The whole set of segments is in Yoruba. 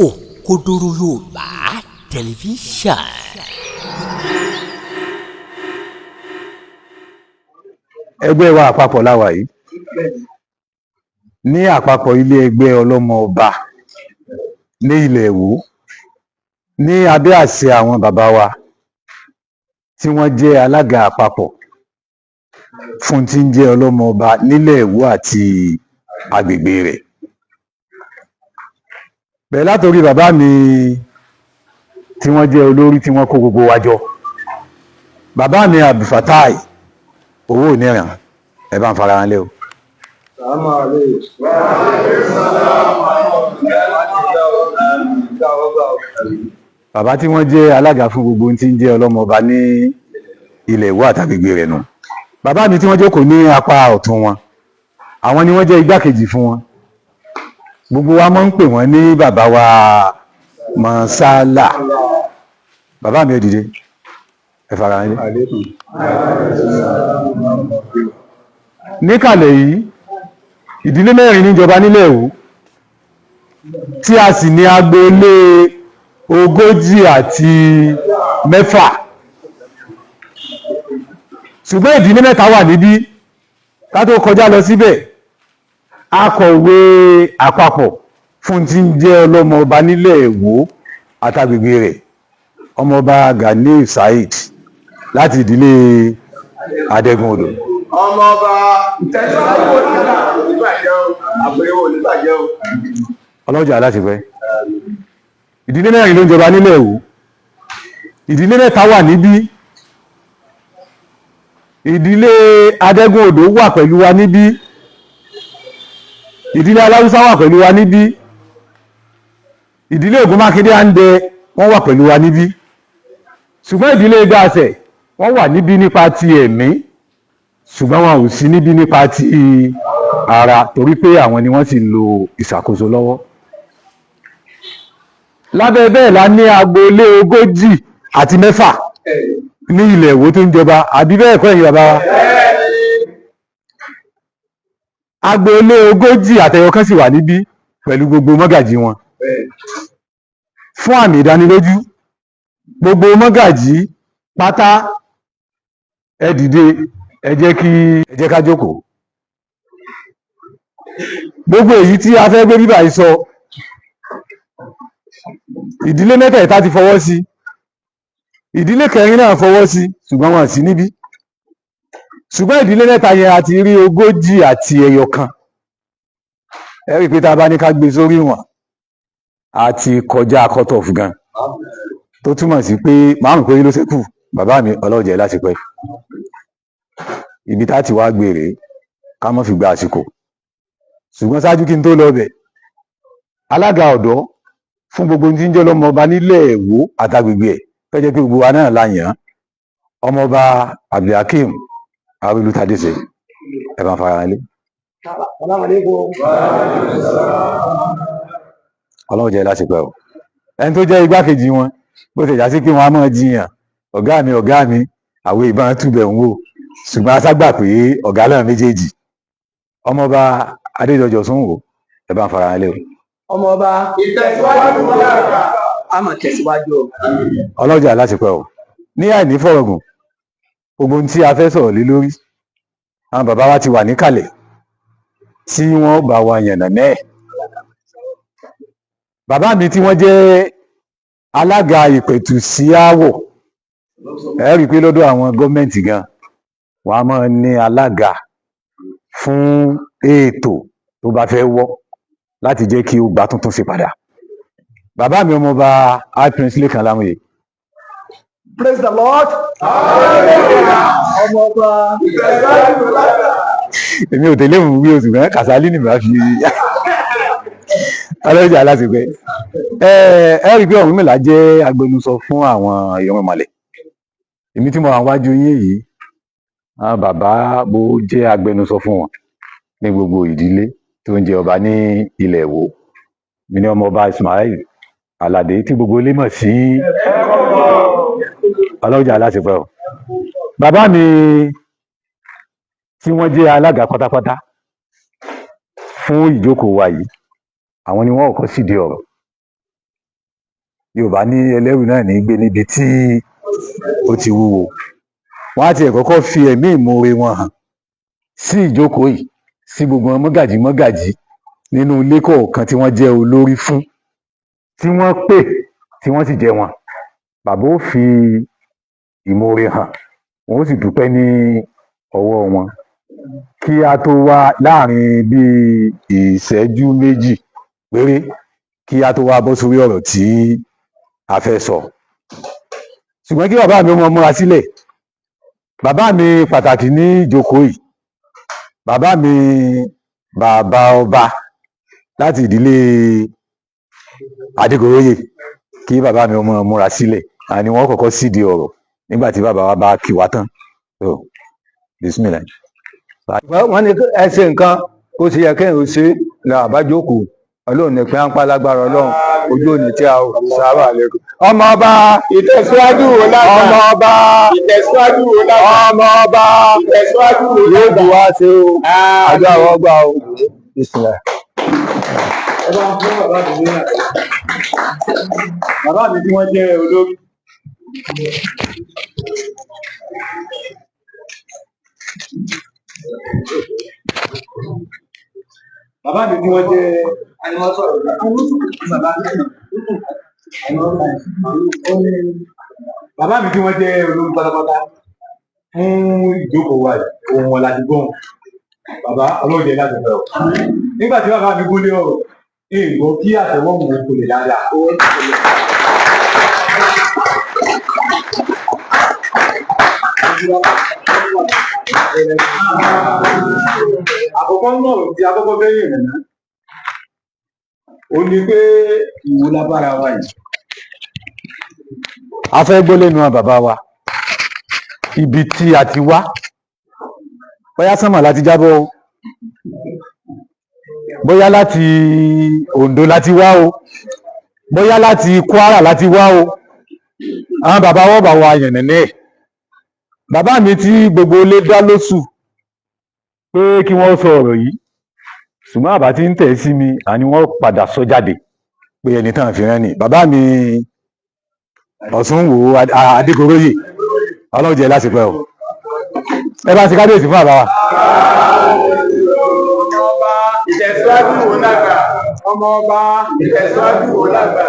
Òkodoro Yorùbá Tẹlifíṣàn. Ẹgbẹ́ wa àpapọ̀ la wà yìí, ní àpapọ̀ ilé ẹgbẹ́ ọlọ́mọ ọba ní ilẹ̀ Ìwó, ní abẹ́ àṣẹ àwọn bàbá wa tí wọ́n jẹ́ alága àpapọ̀ fún tí ń jẹ́ ọlọ́mọ ọba nílẹ̀ Ìwó àti agbègbè rẹ̀. Bẹ̀rẹ̀ látòrí bàbá mi tí wọ́n jẹ́ olórí tí wọ́n kó gbogbo wa jọ, bàbá mi Abdulfatai owó oníran, ẹ bá ń fara wọn lé o. Bàbá tí wọ́n jẹ́ alága fún gbogbo ohun tí ń jẹ́ ọlọ́mọ ọba ní ilẹ̀ Ìwó àtàgbègbè rẹ̀ nù. Bàbá mi tí wọ́n jókòó ní apá ọ̀tún wọn, àwọn ni wọ́n jẹ́ igbákejì fún wọn. Gbogbo wa máa ń pè wọ́n ní bàbá wa Mọ̀sálà. Bàbá mi ò dìde, ẹ fara yín lé. Níkàlẹ̀ yìí, ìdílé mẹ́rin níjọba nílẹ̀ Ìwó, tí a sì ní agboolé 46. Ṣùgbọ́n ìdílé mẹ́ta wà níbí. Ká tó kọjá lọ síbẹ̀, akọ̀wé àpapọ̀ fún tí ń jẹ́ ọlọ́mọ ọba nílẹ̀ Ìwó àtàgbègbè rẹ̀, ọmọọba Ganiu Saheed láti ìdílé Adẹ́gun Odò. Ọmọọba tẹsíwájú oníbàjẹ́ o, àpèrè oníbàjẹ́ o. Ọlọ́jà aláṣepẹ́. Ìdílé mẹ́rin ló ń jọba nílẹ̀ Ìwó. Ìdílé mẹ́ta wà níbí. Ìdílé Adẹ́gun Odò wà pẹ̀lú wa níbí. Ìdílé Aláwùsá wà pẹ̀lú wa níbí. Ìdílé Ògúnmákindé Àǹdẹ wọ́n wà pẹ̀lú wa níbí. Ṣùgbọ́n ìdílé Gbàṣẹ wọ́n wà níbí nípa ti ẹ̀mí, ṣùgbọ́n wọn ò sí níbí nípa ti ara, torí pé àwọn ni wọ́n sì ń lo ìṣàkóso lọ́wọ́. Lábẹ́ bẹ́ẹ̀ la ní agboolé 46 ní ilẹ̀ Ìwó tó ń jọba, àbí bẹ́ẹ̀ kọ́ ẹ̀yin bàbá wa? Agboolé 41 sì wà níbí pẹ̀lú gbogbo mọ́gàjí wọn. Fún àmì ìdánilójú, gbogbo mọ́gàjí pátá ẹ dìde, ẹ jẹ́ kí ẹ jẹ́ ká jókòó. Gbogbo èyí tí a fẹ́ gbé bíbà yìí sọ, ìdílé mẹ́tẹ̀ẹ̀ta ti fọwọ́ sí, ìdílé kẹrin náà fọwọ́ sí, ṣùgbọ́n wọn sí níbí. Ṣùgbọ́n ìdílé mẹ́ta yẹn a ti rí 41. Ẹ rí i pé tá a bá ní ká gbé sórí wọn, a ti kọjá cut off gan, tó túmọ̀ sí pé márùn péré ló ṣẹ́kù. Bàbá mi ọlọ́jẹ̀ láti pẹ́ ibi tá a ti wá gbére ká má fi gba àsìkò. Ṣùgbọ́n ṣáájú kí n tó lọ bẹ̀, alága ọ̀dọ́ fún gbogbo tí ń jẹ́ ọlọ́mọba nílẹ̀ Ìwó àtàgbègbè ẹ̀ fẹ́ jẹ́ pé gbogbo wa náà la yàn án, ọmọọba Abdulhakeem Arólú Tadéṣe, ẹ bá ń fara lé. Ọlọ́run jẹ́ láti pẹ́ o. Ẹni tó jẹ́ igbákejì wọn, bó ti jà sí pé wọn á máa jiyàn, ọ̀gá mi ọ̀gá mi, àwọn ìbọn túbẹ̀ ń wò, ṣùgbọ́n a ságbà pé ọ̀gá náà méjèèjì, ọmọọba Adédọjọ Sùnwó, ẹ bá ń fara lé o. Ọmọọba ìtẹ̀síwájú lára. A máa tẹ̀síwájú o. Ọlọ́jà láti pẹ́ o. Ní àìní fọ̀rọ̀gùn, gbogbo ohun tí a fẹ́ sọ̀rọ̀ lé lórí, àwọn bàbá wa ti wà níkàlẹ̀ tí wọ́n bá wa yànnà mẹ́ẹ̀. Bàbá mi tí wọ́n jẹ́ alága ìpẹ̀tù sí aáwọ̀, ẹ rí i pé lọ́dọ̀ àwọn gọ́ọ̀mẹ̀ntì gan, wọ́n á máa ní alága fún ètò tó bá fẹ́ wọ́ láti jẹ́ kí ó gba tuntun sí padà. Bàbá mi ọmọọba High Prince Lékan Lámúyè. Praise the Lord. Ọmọọba ìtẹ̀síwájú lára. Èmi ò tẹ̀lé òun wí oṣù kan Kàsálí nìbá fi ọlọ́jà aláṣepẹ́. Ẹ ẹ rí i pé Ọ̀rúnmìlà jẹ́ agbẹnusọ fún àwọn irúnmọlẹ̀. Èmi tí mo wà wájú yín yìí, àwọn bàbá mo jẹ́ agbẹnusọ fún wọn ní gbogbo ìdílé tó ń jẹ ọba ní ilẹ̀ Ìwó. Mi ní ọmọọba Ismail Aládé tí gbogbo ilé mọ̀ sí ọlọ́jà aláṣepẹ́ o. Bàbá mi tí wọ́n jẹ́ alága pátápátá fún ìjókòó wa yìí, àwọn ni wọ́n kọ́kọ́ sídìí ọ̀rọ̀. Yorùbá ní ẹlẹ́rù náà ní gbé níbi tí ó ti wúwo. Wọ́n á tiẹ̀ kọ́kọ́ fi ẹ̀mí ìmoore wọn hàn sí ìjókòó yìí, sí gbogbo wọn mọ́gàjí mọ́gàjí nínú ilé kọ̀ọ̀kan tí wọ́n jẹ́ olórí fún, tí wọ́n pè, tí wọ́n sì jẹ́ wọn. Bàbá ó fi ìmoore hàn, wọn ó sì dúpẹ́ ní ọwọ́ wọn kí a tó wá láàrin bíi ìṣẹ́jú 2 péré kí a tó wá bọ́ sórí ọ̀rọ̀ tí a fẹ́ sọ. Ṣùgbọ́n kí bàbá mi ó mọ múra sílẹ̀, bàbá mi pàtàkì ní ìjókòó yìí, bàbá mi, bàbá ọba láti ìdílé Adégoróyè, kí bàbá mi ó mọ múra sílẹ̀, àní wọ́n kọ́kọ́ sídìí ọ̀rọ̀ nígbà tí bàbá wa bá kí wa tán. So bismillah. Wọ́n ní ẹ ṣe nǹkan bó ṣe yẹ kéèyàn ó ṣe é là àbájókòó. Ọlọ́run ní pé à ń pa lágbára Ọlọ́run, ojú òní tí a ò sábà lẹ́kọ̀ọ́. Ọmọ ọba, Ìtẹ̀síwájú wo lágbà. Ọmọ ọba, Ìtẹ̀síwájú wo lágbà. Ọmọ ọba, Ìtẹ̀síwájú wo yóò lágbà. bù wá ṣe o, àjọ àwọn ọgbà o. Bismillah. Ẹ bá ń fún bàbá mi ní àná, bàbá mi tí wọ́n jẹ́ olórí. Bàbá mi tí wọ́n jẹ́ bàbá mi tí wọ́n jẹ́ olórí pátápátá fún ìjókòó wa yìí, ohun wọn láti gbọ́n. Bàbá, Ọlọ́run jẹ́ láti fẹ́ ọ. Nígbà tí bàbá mi gúnlé ọ̀rọ̀, èègbọ́ kí àtẹ̀wọ́ mú kò lè dáadáa. Àkọ́kọ́ náà tí akọ́kọ́ fẹ́ yìn nà ó ní pé ìwò lábára wa yìí. A fẹ́ gbọ́ lẹ́nu àwọn bàbá wa ibi tí a ti wá, bóyá sánmà láti jábọ́ o, bóyá láti Oǹdó láti wá o, bóyá láti Kwara láti wá o. Àwọn bàbá wọn bá wa yànnàná ẹ̀. Bàbá mi tí gbogbo ilé dá lóṣù pé kí wọ́n sọ ọ̀rọ̀ yìí, ṣùgbọ́n àbá tí ń tẹ̀ sí mi, àní wọ́n padà sọ jáde pé ẹni tán fi rán ni bàbá mi Ọ̀ṣunwó Adégoróyè. Ọlọ́run jẹ́ lásìkò ẹ̀ o. Ẹ bá ti kábíyèsí fún bàbá wa. Ìtẹ̀síwájú wo lágbà. Ọmọ ọba, Ìtẹ̀síwájú wo lágbà.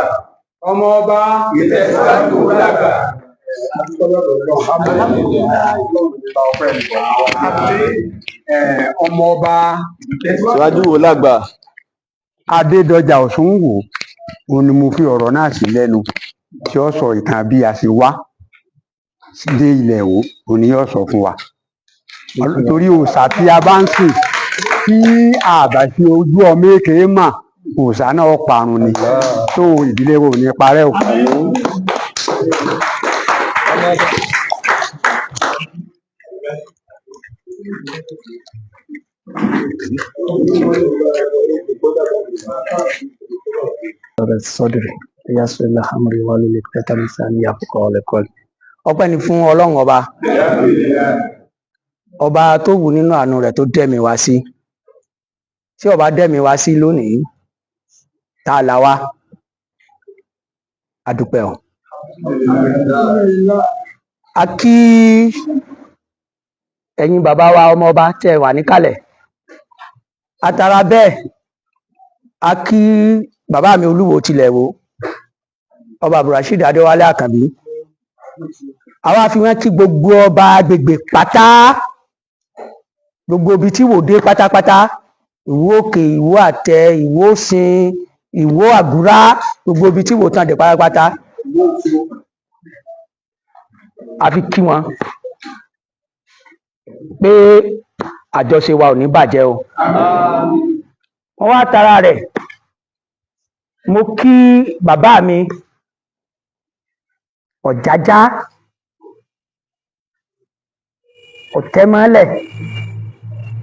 Ọmọ ọba, Ìtẹ̀síwájú wo lágbà. Ọmọ ọba Ìtẹ̀síwájú wo lágbà. Adédọjà Ọ̀ṣunwó, òun ni mo fi ọ̀rọ̀ náà sí lẹ́nu tí ó sọ ìtàn bí a ṣe wá dé ilẹ̀ Ìwó, òun ni yóò sọ fún wa. Torí òòṣà tí a bá ń sìn tí a bá fi ojú ọmọ èké mà, òòṣà náà parun ni. Tó ìdílé wo ò ní parẹ́ o. Sọdìrì yasọlá amúrí wà lólè pẹtà nísàlẹ àkókò ọlẹkọlẹ. Ọpẹ́ ni fún Ọlọ́run ọba, ọba tó wù nínú àánú rẹ̀ tó dẹ̀mí wá sí. Tí ọba dẹ̀mí wá sí lónìí, tá a là wá, a dúpẹ́ o. A kí ẹ̀yin bàbá wa ọmọ ọba tẹ́ ẹ wà níkàlẹ̀. Atara bẹ́ẹ̀, a kí bàbá mi Olúwo tilẹ̀ Ìwó, ọba Abdulrasheed Adéwálé Àkànbí. Àwa fi wọn kí gbogbo ọba agbègbè pátá, gbogbo ibi tí wò dé pátápátá, Ìwó Òkè, Ìwó Àtẹ, Ìwó Òsìn, Ìwó Àgúrá, gbogbo ibi tí wò tán dé pátápátá, a fi kí wọn pé àjọṣe wa ò ní bàjẹ́ o. Wọ́n wá tara rẹ̀, mo kí bàbá mi Ọ̀jájá Ọ̀tẹ́mọ́lẹ̀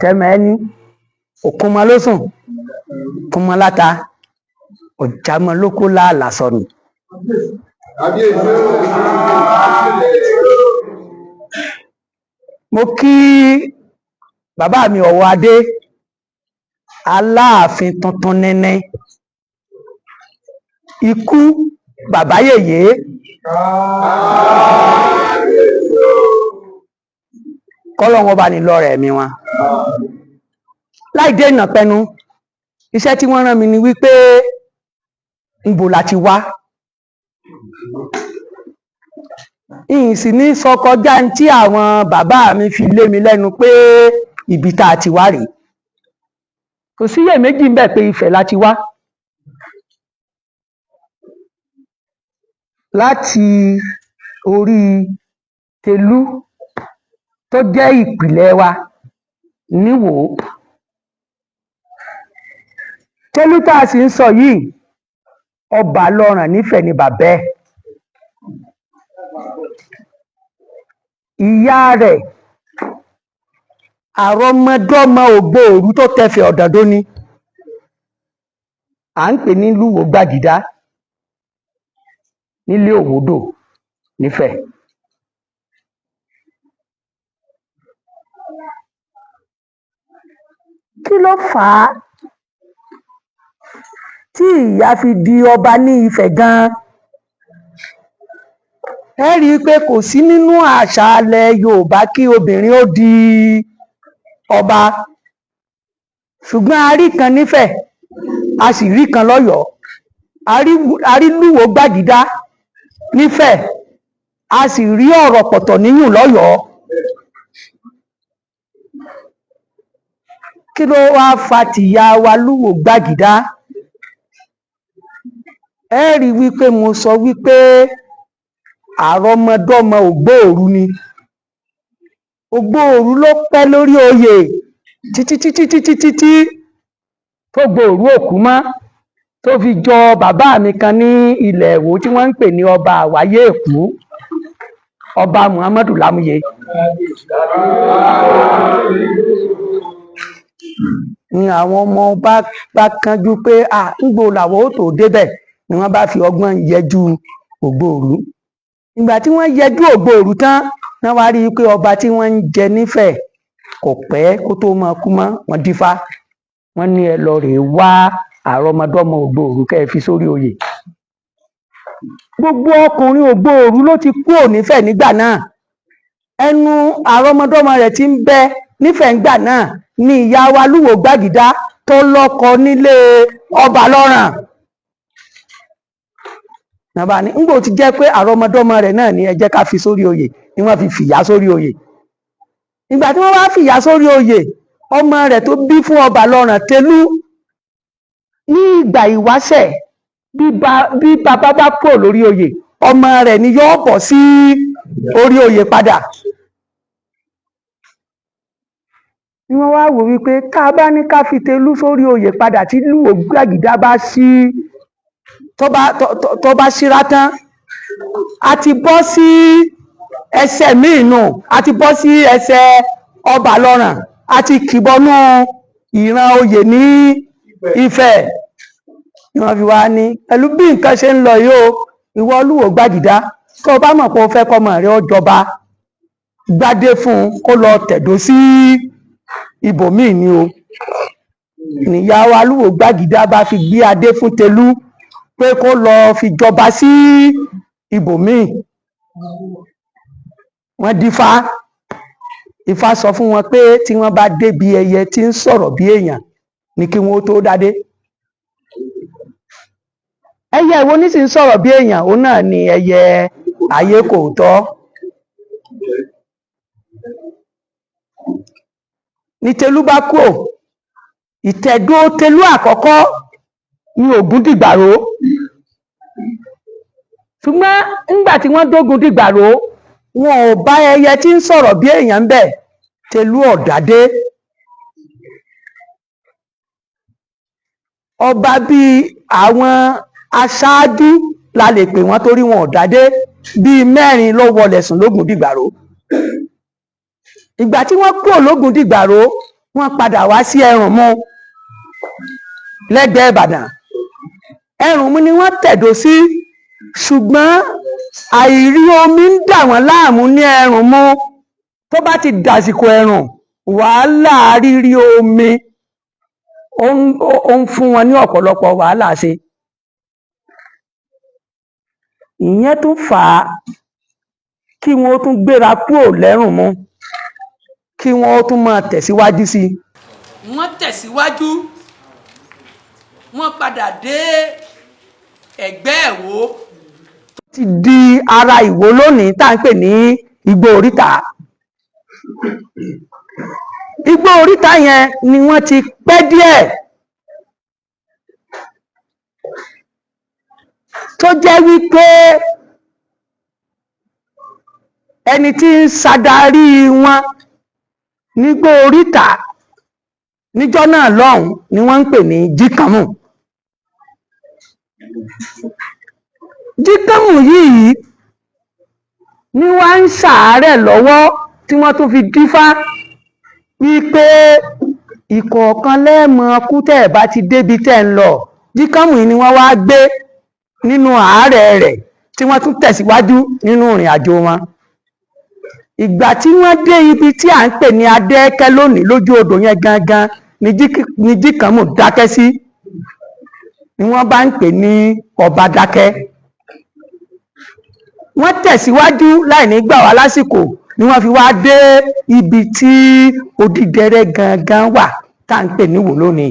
tẹ́mẹ́ẹ́ní, òkúnmọ́lósùn kúnmọ́láta, ọ̀jámọ́lókó láàlà sọnù. Mo kí bàbá mi Ọ̀wọ́ Adé, Aláàfin tuntun nẹ́nẹ́. Ikú Bàbá yèyé. Kọ́lọ́wọ́n bá ní lọ́rẹ̀ ẹ̀mí wọn. Láì dènà pẹnu, iṣẹ́ tí wọ́n rán mi ni wípé ńbo la ti wá. Ìyìn sì ní sọ kọjá ní tí àwọn bàbá mi fi lé mi lẹ́nu pé ibi tá a ti wá rèé. Kò síyèméjì ńbẹ̀ pé Ifẹ̀ la ti wá. Láti orí Tẹ̀lú tó jẹ́ ìpìlẹ̀ wa níWòó. Tẹ̀lú tá a sì ń sọ yìí, Ọbalọ́ràn nífẹ̀ ni bàbá ẹ̀. Ìyá rẹ̀ àrọmọdọ́mọ Ògbóòrú tó tẹfẹ̀ Ọ̀dàndó ni. À ń pè ní Lúwo Gbàgídá nílé Òwódò nífẹ̀. Kí ló fà á tí ìyá fi di ọba ní Ifẹ̀ gan-an? Ẹ rí i pé kò sí nínú àṣà ilẹ̀ Yorùbá kí obìnrin ó di ọba. Ṣùgbọ́n a rí kan nífẹ̀, a sì rí kan lọ́yọ̀ọ́. A rí Lúwo Gbàgídá nífẹ̀, a sì rí Ọ̀rọ̀pọ̀tọ̀ níyùn lọ́yọ̀ọ́. Kí ló wá fa tìyá wa Lúwo Gbàgídá? Ẹ rí i wípé mo sọ wípé àrọmọdọ́mọ Ògbóòrú ni. Ògbóòrú ló pẹ́ lórí oyè títí títí títí títí tó gbòòrú òkú mọ́ tó fi jọ bàbá mi kan ní ilẹ̀ Ìwó tí wọ́n ń pè ní ọba àwáyé Èkó, ọba Muhammadu Lámúyẹ. Ni àwọn ọmọ ọba bá kánjú pé à ńgbò làwọn ó tó débẹ̀ ni wọ́n bá fi ọgbọ́n yẹjú Ògbóòrú. Ìgbà tí wọ́n yẹjú Ògbóòrú tán, wọ́n wá rí i pé ọba tí wọ́n ń jẹ nífẹ̀ kò pẹ́ kó tó máa kú mọ́, wọ́n dífá. Wọ́n ní ẹ lọ rèé wá àrọmọdọ́mọ Ògbóòrú kẹ́ ẹ fi sórí oyè. Gbogbo ọkùnrin Ògbóòrú ló ti kúrò nífẹ̀ nígbà náà. Ẹnu àrọmọdọ́mọ rẹ̀ tí ń bẹ nífẹ̀ ńgbà náà ni ìyá wa Lúwo Gbàgídá tó lọ́kọ nílé Ọbalọ́ràn. Nàbà ní ńgbò ti jẹ́ pé àrọmọdọ́mọ rẹ̀ náà ni ẹ jẹ́ ká fi sórí oyè ni wọ́n fi fìyà sórí oyè. Ìgbà tí wọ́n wá fìyà sórí oyè, ọmọ rẹ̀ tó bí fún Ọbalọ́ràn Tẹ̀lú ní ìgbà ìwáṣẹ̀ bí bàbá bá kúrò lórí oyè, ọmọ rẹ̀ ni yóò bọ̀ sí orí oyè padà. Ni wọ́n wá wò wípé tá a bá ní ká fi Tẹ̀lú sórí oyè padà tí Lúwo Gbàgídá bá sí tó bá síra tán, a ti bọ́ sí ẹsẹ̀ míì nù, a ti bọ́ sí ẹsẹ̀ Ọbalọ́ràn, a ti kìbọnú ìran oyè ní Ifẹ̀. Ni wọ́n fi wá ní pẹ̀lú bí nǹkan ṣe ń lọ yìí o, ìwọ Lúwo Gbàgídá, tó o bá mọ̀ pé o fẹ́ kọ́mọ rẹ ó jọba, gbádé fún un kó lọ tẹ̀dó sí ibòmíì ni o. Nìyá wa Lúwo Gbàgídá bá fi gbé adé fún Tẹ̀lú pé kó lọ fi jọba sí ibòmíì. Wọ́n dífá. Ifá sọ fún wọn pé tí wọ́n bá débi ẹyẹ tí ń sọ̀rọ̀ bí èèyàn ni kí wọ́n ó tó dádé. Ẹyẹ wo ní sì ń sọ̀rọ̀ bí èèyàn? Òun náà ni ẹyẹ ayé kò tọ́. Ní Tẹ̀lú bá kúrò, ìtẹ̀dó Tẹ̀lú àkọ́kọ́ ní Ògúndìgbàró. Ṣùgbọ́n nígbà tí wọ́n dógun dìgbàró, wọn ò bá ẹyẹ tí ń sọ̀rọ̀ bí èèyàn ń bẹ̀. Tẹ̀lú ọ̀dádé. Ọba bíi àwọn aṣáájú la lè pè wọ́n torí wọn ò dádé, bíi mẹ́rin ló wọlé sùn lógúndìgbàró. Ìgbà tí wọ́n kúrò lógúndìgbàró, wọ́n padà wá sí Ẹrùnmú lẹ́gbẹ̀ẹ́ Ìbàdàn. Ẹrùnmú ni wọ́n tẹ̀dó sí, ṣùgbọ́n àìrí omi ń dà wọ́n láàmú ní Ẹrùnmú. Tó bá ti dàsìkò ẹ̀rùn, wàhálà rírí omi ó ń fún wọn ní ọ̀pọ̀lọpọ̀ wàhálà ṣe. Ìyẹn tún fà á kí wọn ó tún gbéra kúrò lẹ́rùnmú, kí wọn ó tún máa tẹ̀síwájú sí i. Wọ́n tẹ̀síwájú, wọ́n padà dé ẹ̀gbẹ́ Ìwó. Ti di ara Ìwó lónìí tá à ń pè ní Igbó Oríta. Igbó Oríta yẹn ni wọ́n ti pẹ́ díẹ̀, tó jẹ́ wípé ẹni tí ń ṣàdarí wọn nígbó Oríta níjọ́ náà lọ́hùn ni wọ́n ń pè ní Jíkànmù. Jíkànmù yìí ni wọ́n ń ṣàárẹ̀ lọ́wọ́ tí wọ́n tún fi dífá wípé ìkọ̀ọ̀kan lẹ́ẹ̀mọ kú tẹ́ ẹ̀ bá ti débi tẹ́ ń lọ. Jíkànmù yìí ni wọ́n wá gbé nínú àárẹ̀ rẹ̀ tí wọ́n tún tẹ̀síwájú nínú ìrìn àjò wọn. Ìgbà tí wọ́n dé ibi tí à ń pè ní Adẹ́kẹ́ lónìí, lójú odò yẹn gangan ni Jíkànmù dákẹ́ sí, ni wọ́n bá ń pè ní Ọba Dákẹ́. Wọ́n tẹ̀síwájú láì ní gbà wá lásìkò ni wọ́n fi wá dé ibi tí Odídẹrẹ́ gangan wà tá à ń pè níwò lónìí.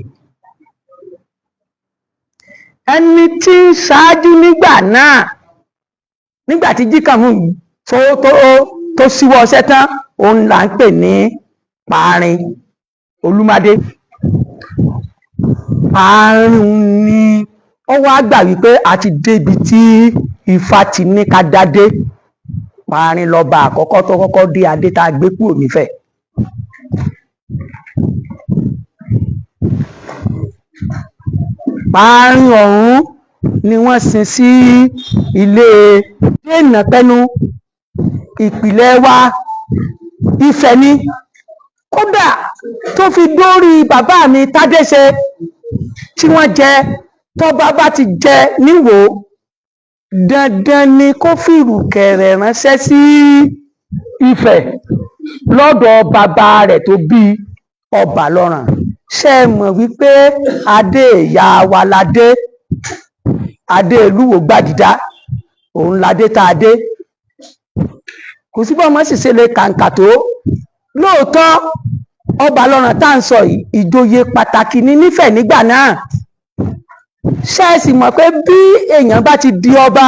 Ẹni tí ń ṣáájú nígbà náà, nígbà tí Jíkànmù tó tó tó síwọ́ ọṣẹ́ tán, òun là ń pè ní Pààrin Olúmádé. Pààrin ni ó wá gbà wípé a ti débi tí Ifá ti ní ká dádé. Pààrin lọba àkọ́kọ́ tó kọ́kọ́ dé adé tá a gbé kúrò nífẹ̀ẹ́. Pààrin ọ̀hún ni wọ́n sin sí ilé dènà pẹ́nu. Ìpìlẹ̀ wa Ifẹ̀ ni, kódà tó fi dórí bàbá mi Tádéṣe tí wọ́n jẹ. Tọ́ba bá ti jẹ níwò, dandan ni kó fìrùkẹ̀rẹ̀ ránṣẹ́ sí Ifẹ̀ lọ́dọ̀ bàbá rẹ̀ tó bí Ọba Lọ́ràn. Ṣé ẹ mọ̀ wípé adé ìyá wa ládé, adé Olúwo Gbàgídá, òun ládé tá a dé. Kò sí bọ́mọ sì ṣe lè kàǹkà tó. Lóòótọ́, Ọba Lọ́ràn tá à ń sọ yìí, ìjòyè pàtàkì ní nífẹ̀ẹ́ nígbà náà. Ṣé ẹ sì mọ̀ pé bí èèyàn bá ti di ọba,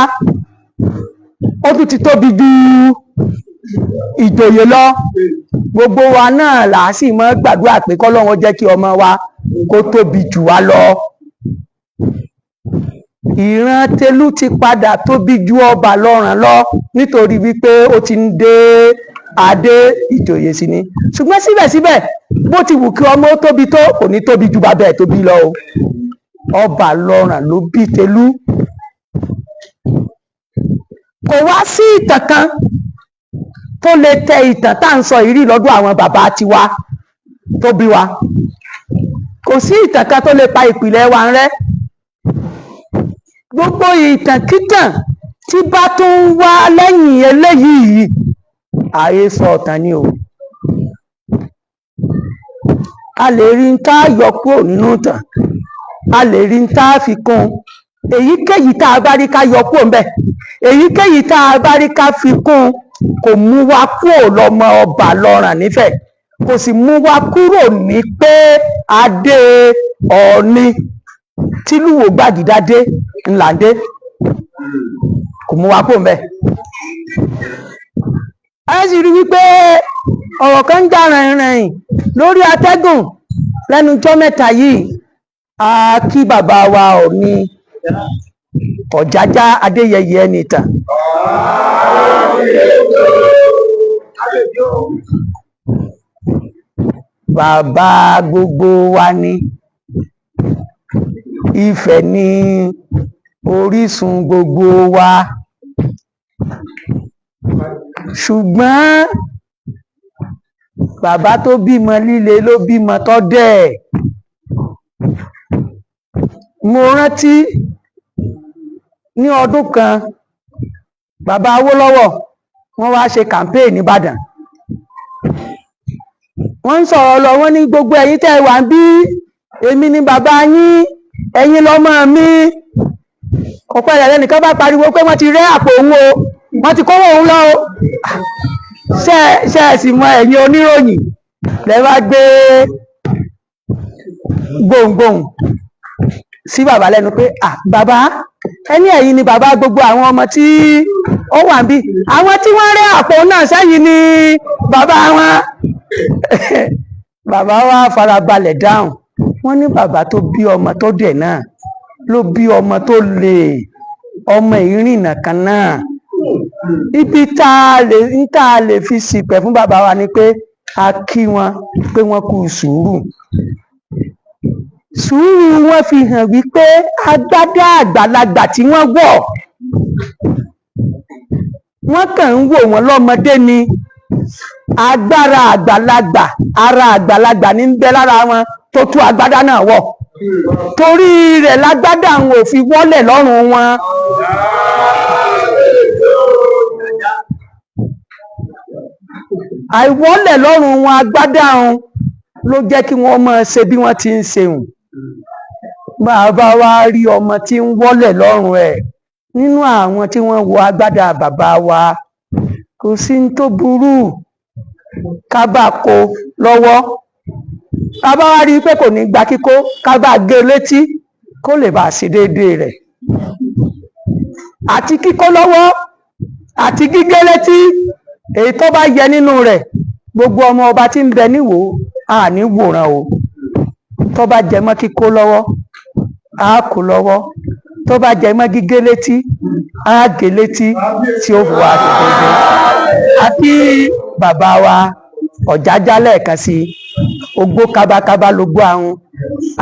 ó tún ti tóbi ju ìjòyè lọ? Gbogbo wa náà là á sì mọ́ gbàdúrà pé kọ́lọ́run jẹ́ kí ọmọ wa kó tóbi jù wá lọ. Ìran Tẹlú ti padà tóbi ju Ọba Lọ́ràn lọ, nítorí wípé ó ti ń dé adé ìjòyè sí ni. Ṣùgbọ́n síbẹ̀síbẹ̀, bó ti wù kí ọmọ ó tóbi tó, kò ní tóbi ju bàbá ẹ̀ tóbi lọ o. Ọba Lọ́ràn ló bí Tẹlú. Kò wá sí ìtàn kan tó lè tẹ ìtàn tá à ń sọ ìrí lọ́dọ̀ àwọn bàbá tiwa tó bí wa. Kò sí ìtàn kan tó lè pa ìpìlẹ̀ wa rẹ́. Gbogbo ìtànkítàn tí bá tún ń wá lẹ́yìn eléyìí, àhesọ ọ̀tàn ni o. A lè rí n tá a yọ kúrò nínú ìtàn, a lè rí n tá a fi kún un. Èyíkéyìí tá a bá rí ká yọ kúrò ńbẹ̀, èyíkéyìí tá a bá rí ká fi kún un, kò mú wa kúrò lọ́mọ Ọba Lọ́ràn nífẹ̀ẹ́, kò sì mú wa kúrò ní pé adé Ọọ̀ni tìlúwo Gbàgídá dé ńlá ń dé. Kò mú wa kúrò ńbẹ̀. Ẹ sì rí wípé ọ̀rọ̀ kan ń jà rìnrìn lórí atẹ́gùn lẹ́nu ọjọ́ mẹ́ta yìí. A kí bàbá wa Ọọ̀ni Ọ̀jájá Adéyẹyè Ẹnìtàn. Bàbá gbogbo wa ni. Ifẹ̀ ni orísun gbogbo wa. Ṣùgbọ́n bàbá tó bímọ líle ló bímọ tó dẹ̀. Mo rántí ní ọdún kan, bàbá Awólọ́wọ̀ wọ́n wá ṣe campaign nìbàdàn. Wọ́n ń sọ̀rọ̀ lọ, wọ́n ní gbogbo ẹ̀yin tẹ́ ẹ wà ń bí, èmi ni bàbá yín, ẹ̀yin lọ́mọ mi. Kọ̀pẹ́ rẹ̀ lẹ́nìkan bá pariwo pé wọ́n ti rẹ́ àpò òun o, wọ́n ti kówó òun lọ o. Ṣé ṣe ẹ sì mọ ẹ̀yin oníròyìn lẹ bá gbé gbohùngbohùn sí bàbá lẹ́nu pé à bàbá, ẹni ẹ̀yin ni bàbá gbogbo àwọn ọmọ tí ó wà níbí, àwọn tí wọ́n rẹ́ àpò náà sẹ́yìn ni bàbá wọn. Bàbá wa farabalẹ̀ dáhùn, wọ́n ní bàbá tó bí ọmọ tó dẹ̀ náà ló bí ọmọ tó lè ọmọ ìrìnà kan náà. Ibi tá a lè ń tá a lè fi ṣìpẹ̀ fún bàbá wa ni pé a kí wọn pé wọ́n kú sùúrù. Sùúrù wọn fi hàn wípé agbádá àgbàlagbà tí wọ́n wọ̀, wọ́n kàn ń wò wọ́n lọ́mọdé ni, agbára àgbàlagbà, ara àgbàlagbà ní ń bẹ lára wọn tó tú agbádá náà wọ̀, torí rẹ̀ lágbádá àwọn ò fi wọ́lẹ̀ lọ́rùn wọn. Àìwọ́lẹ̀ lọ́rùn wọn agbádá wọn ló jẹ́ kí wọ́n máa ṣe bí wọ́n ti ń ṣeun. Bàbá wa rí ọmọ tí ń wọ́lẹ̀ lọ́rùn ẹ̀ nínú àwọn tí wọ́n wọ agbádá bàbá wa, kò sí ní tó burú ká bá kó lọ́wọ́. Bàbá wa rí i pé kò ní gba kíkó, ká bá gé létí kó lè bá a ṣe déédéé rẹ̀. Àti kíkó lọ́wọ́ àti gígé létí, èyí tó bá yẹ nínú rẹ̀, gbogbo ọmọ ọba tí ń bẹ níwò á ní wòran o. Tó bá jẹ mọ́ kíkó lọ́wọ́, á kó lọ́wọ́. Tó bá jẹ mọ́ gígé létí, á gé létí tí ó fi wá ṣe déédéé. Àti bàbá wa Ọ̀jájá lẹ́ẹ̀kan sí i, ogbó kábákábá ló gbó ahun,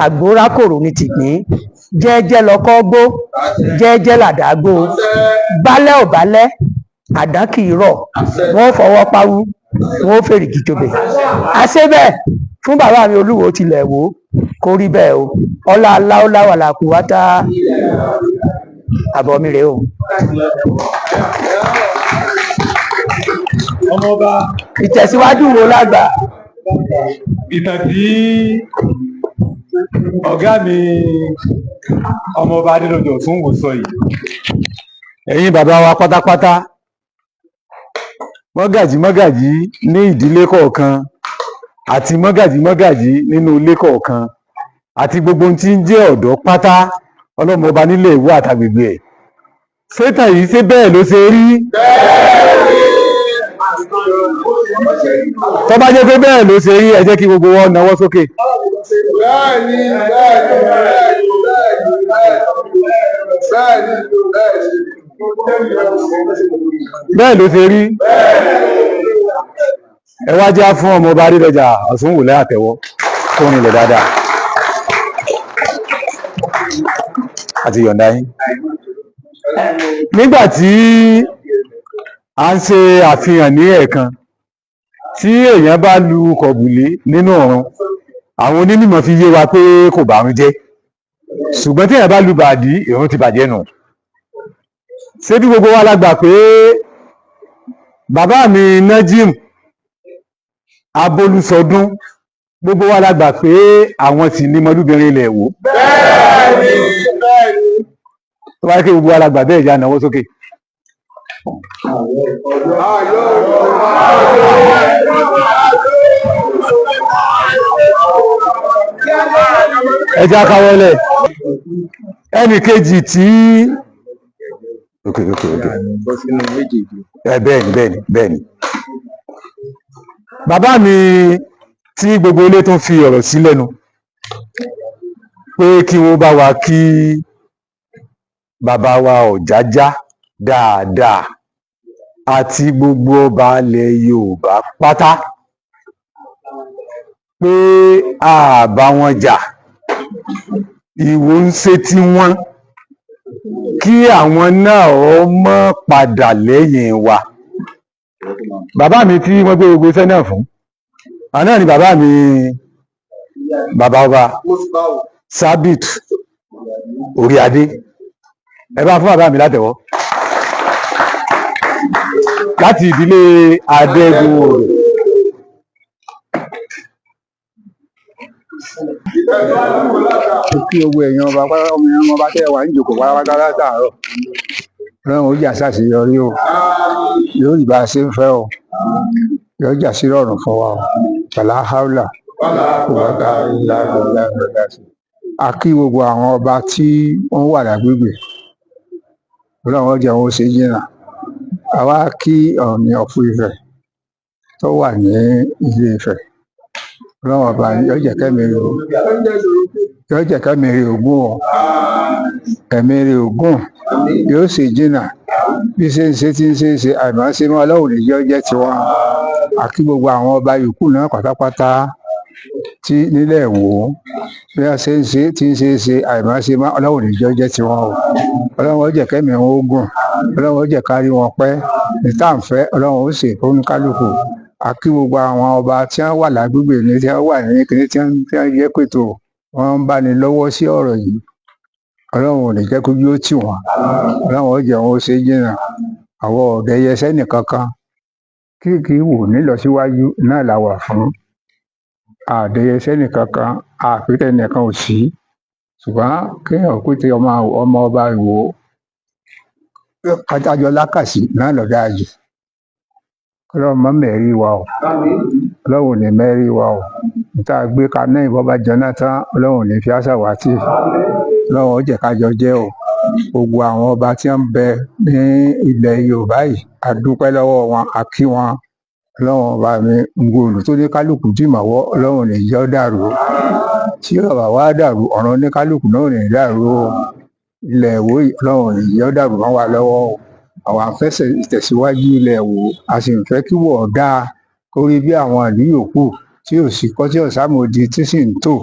àgbórákòrò ní tìgbín, jẹ́ẹ́jẹ́ lọkọ́ gbó, jẹ́ẹ́jẹ́ làdá gbó, gbálẹ̀ ò bálẹ̀, àdán kì í rọ̀, wọ́n fọwọ́ pawú, wọ́n fèrègì jobè. Àṣẹ bẹ́ẹ̀ fún bàbá mi Olúwo tilẹ̀ wò kó rí bẹ́ẹ̀ o. Ọlá aláwọ̀ làkú wá tá àbọ̀ mi rèé o. Ọmọọba, Ìtẹ̀síwájú wo lágbà. Ìtàn tí ọ̀gá mi ọmọọba Adédọ̀jọ̀ Ọ̀ṣunwó sọ yìí, ẹ̀yin bàbá wa pátápátá, mọ́gàjí mọ́gàjí ní ìdílé kọ̀ọ̀kan àti mọ́gàjí mọ́gàjí nínú ilé kọ̀ọ̀kan àti gbogbo ohun tí ń jẹ́ ọ̀dọ́ pátá, ọlọ́mọba nílé Ìwó àtàgbègbè ẹ̀, sétàn yìí ṣé bẹ́ẹ̀ ló ṣe rí? Tó bá jẹ́ pé bẹ́ẹ̀ ló ṣe rí, ẹ jẹ́ kí gbogbo wọn nawọ́ sókè. Bẹ́ẹ̀ni, bẹ́ẹ̀ni, bẹ́ẹ̀ni, bẹ́ẹ̀ni, bẹ́ẹ̀ni, bẹ́ẹ̀ni. Bẹ́ẹ̀ ló ṣe rí. Ẹ wá já fún ọmọọba Adédọjà Ọ̀ṣunwó àtẹ́wọ́ kó rinlẹ̀ dáadáa àti yọ̀ǹda yín. Nígbà tí a ń ṣe àfihàn ní ẹ̀ẹ̀kan, tí èèyàn bá lu kọ̀bùlé nínú ọ̀run, àwọn onímọ̀ fi yé wa pé kò bàrún jẹ́, ṣùgbọ́n tí èèyàn bá lu bàdí, ìrun ti bàjẹ́ nù. Ṣé bí gbogbo wa la gbà pé bàbá mi Najim Abolúsọdún, gbogbo wa la gbà pé àwọn sì ní mọlúbìnrin ilẹ̀ Ìwó? Bẹ́ẹ̀ni, bẹ́ẹ̀ni. Tó bá yẹ kí gbogbo wa la gbà bẹ́ẹ̀, já náwó sókè. Ayọ̀. Ẹ já káwọ́lẹ̀. Ẹnì kejì tí ok ok ok ẹ bẹ́ẹ̀ni bẹ́ẹ̀ni bẹ́ẹ̀ni, bàbá mi tí gbogbo ilé tó ń fi ọ̀rọ̀ sí lẹ́nu pé kí wọ́n bá wa kí bàbá wa Ọ̀jájá dáadáa àti gbogbo ọba ilẹ̀ Yorùbá pátá, pé a bá wọn jà, Ìwó ń ṣe tí wọ́n, kí àwọn náà ó mọ́ padà lẹ́yìn wa. Bàbá mi tí wọ́n gbé gbogbo iṣẹ́ náà fún àná ni bàbá mi, bàbá ọba Sabit orí adé. Ẹ bá fún bàbá mi látẹ̀wọ́ láti ìdílé Adégúnwòrò. Mo kí gbogbo èèyàn ọba pátá, ọmọ èèyàn ọba tẹ́ ẹ wà níjókòó pátápátá látàárọ̀. Ọlọ́run ó jà ṣàṣeyọrí o, yóò rí bá a ṣe ń fẹ́ o, yóò jà sí rọrùn fún wa o. Pẹ̀lá haúlà kò bá ká ilá ilá ilá sí. A kí gbogbo àwọn ọba tí wọ́n wà lágbègbè. Ọlọ́run ó jẹ́ wọn ó ṣe jìnnà. A wá kí Ọọ̀ni of Ifẹ̀ tó wà ní Ilé Ifẹ̀. Ọlọ́run ọba yóò jẹ́ kẹ́mi rẹ̀ o, yóò jẹ́ kẹ́mi rẹ̀ ogún o, ẹ̀mí rẹ̀ ogún yóò sì jìnnà. Bí ṣe ń ṣe tí ń ṣe ń ṣe àìmọ́ ṣe mọ́, Ọlọ́run ní jẹ́ ó jẹ́ tiwọn. A kí gbogbo àwọn ọba yòókù náà pátápátá tí nílẹ̀ Ìwó, bí wọ́n ṣe ń ṣe tí ń ṣe ń ṣe àìmọ́ ṣe mọ́, Ọlọ́run ní jẹ́ ó jẹ́ tiwọn o. Ọlọ́run ó jẹ́ kẹ́mi wọn ó gùn, Ọlọ́run ó jẹ́ ká rí wọn pẹ́. Ní tá à ń fẹ́, Ọlọ́run ó ṣe fún kálukú. A kí gbogbo àwọn ọba tí wọ́n wà lágbègbè ní, tí wọ́n wà ní kíní, tí wọ́n jẹ́ pètò wọ́n ń bá ní lọ́wọ́ sí ọ̀rọ̀ yìí. Ọlọ́run ò ní jẹ́ kójú ó tì wọ́n, Ọlọ́run ó jẹ́ wọn ó ṣe jìnnà. Àwọn ọ̀dẹ̀ yẹsẹ́ nìkankan kí kì í wò nílọsíwájú náà la wà fún. Àdẹyẹsẹ́ nìkankan, àpótẹ́ nìkan ò sí, ṣùgbọ́n kéèyàn kó ti ọmọ ọmọ ọba Ìwó kájájọ lákàsí náà lọ dáa jù. Ọlọ́run má mẹ́rí wa o, Ọlọ́run ò ní mẹ́rí wa o. Níta gbé kaná ìbọn bá jẹun náà tán, Ọlọ́run ò ní fi àṣà wá tì. Ọlọ́run ó jẹ́ ká jọ jẹ́ o. Gbogbo àwọn ọba tí wọ́n ń bẹ ní ilẹ̀ Yorùbá yìí, a dúpẹ́ lọ́wọ́ wọn, a kí wọn. Ọlọ́run ọba mi ngòlù tó ní kálukú dìmọ̀wọ́, Ọlọ́run ò ní jẹ́ ó dàrú. Tí ọba wa dàrú, ọ̀ràn oníkálukú náà ò ní dàrú o. Ilẹ̀ Ìwó yìí, Ọlọ́run ò ní jẹ́ ó dàrú mọ́ wa lọ́wọ́ o. Àwa ń fẹ́ tẹ̀síwájú ilẹ̀ Ìwó, a sì ń fẹ́ kí wọ̀ dáa kó rí bí àwọn ìlú yòókù tí ò sí kọ́, tí ò sámòdì, tí sì ń tò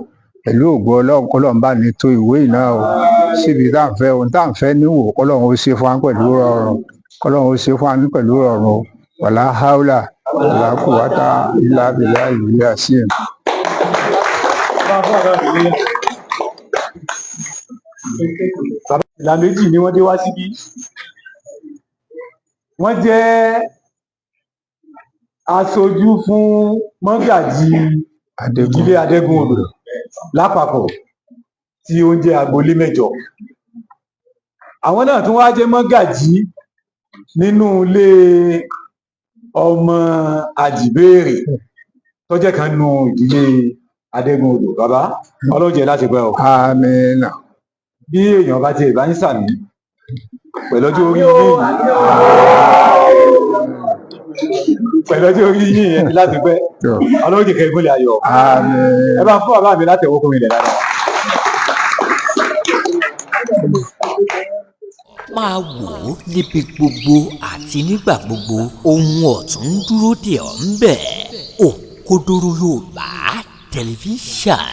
pẹ̀lú ògo Ọlọ́run. Kọ́lọ́run bá ní tó ìwé yìí náà o síbi tá à ń fẹ́, ohun tá à ń fẹ́ níwò, kọ́lọ́run ó ṣe fún wa pẹ̀lú rọrùn, kọ́lọ́run ó ṣe fún wa pẹ̀lú rọrùn o. Wàlá haúlà wàlá kùwátà ilà bìlà ìlú àṣìm. Bàbá ìlà méjì ni wọ́n dé wá síbí. Wọ́n jẹ́ aṣojú fún mọ́gàjì ìdílé Adégúnodò lápapọ̀ tí ó ń jẹ́ agboolé mẹ́jọ. Àwọn náà tún wá jẹ́ mọ́gàjì nínú ilé ọmọ Àjìbéèrè tó jẹ́ kan nínú ìdílé Adégúnodò. Bàbá, Ọlọ́run jẹ́ láti pẹ́ o. Àmín. Bí èèyàn bá tiẹ̀ bá ń sàmì pẹ̀lú ọjọ́ orí yín, pẹ̀lú ọjọ́ orí yín yẹn ti láti pẹ́. Ọlọ́run jẹ́ kẹ́ gúnlẹ̀ ayọ̀. Àmín. Ẹ bá fún bàbá mi látẹ̀wọ́ kùnrin ilẹ̀ dáadáa. Máa wò ó níbi gbogbo àti nígbà gbogbo, ohun ọ̀tun ń dúró dè ọ́ ń bẹ̀. Òkodoro Yorùbá Tẹlifíṣàn.